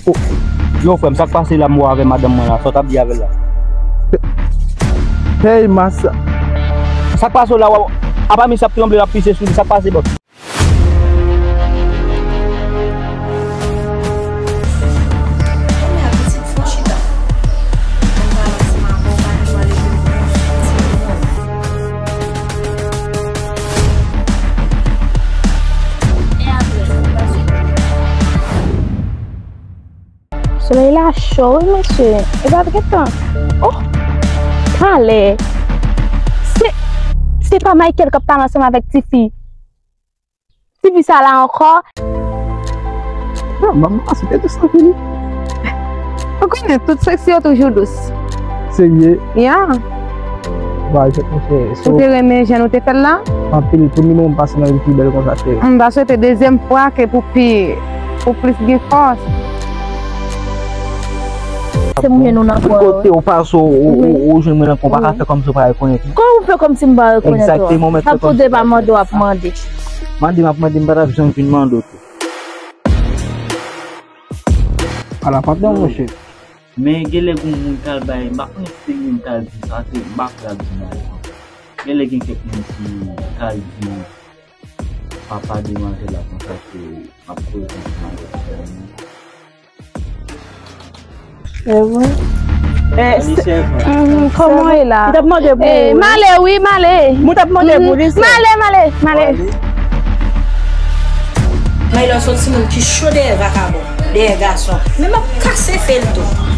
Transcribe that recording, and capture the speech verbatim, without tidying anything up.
Oh, yo, frè m, sa k pase la, m wè avè madanm mwen la, sa w t ap di avè l la? Hey, masa. Sa k pase w la, w ap, apa misye ap tranble, l ap pise sou li, sa k pase, bòs? Solèy la cho wi mesye. E pa gentan. Oh! Talè. Se, se pa Michael k ap pale ansanm avèk tifi. Tifi sa la ankò. Ah, manman, se te dous anpil. Ou konnen tout seksi yo toujou dous. Serye? Ya. Ba, jèt mesye. Ou te renmen jan nou te fè l la? Anpil, premye moman m pase nan vi m pi bèl konsa, cheri. M ta swete dezyèm fwa ke pou pi, pou plis gen fòs. Se mouye nou nan kò. Tout kote ou pase, ou, ou, ou, ou jwenn mwen nan kò, ou pa ka fè kòmsi ou pa rekonèt mwen. Kòman ou fè kòmsi m pa rekonèt ou? Egzakteman, ou mèt fè kòmsi ou pa rekonèt mwen. Sa pou de pa mande w ap mande. Mande m ap mande, m pa t ap janm vin mande w tou. Ala patnè, monchè. Men genlè gon moun k al bay, m pa konnen si se li menm k al di sa, se m pa kwè l ap di nan reponn. Genlè gen kèk moun ki k al di papa demwazèl la konsa ke m ap koze ansanm avèk frè m nan. Evre? Eh, kòman w ye la? M t ap mande pou ou, wi. M ale wi, m ale. M t ap mande pou li, sè. M ale, m ale, m ale. Maylor se yon timoun ki cho dèyè vakabon, dèyè gason. Men m ap kase fè l tou.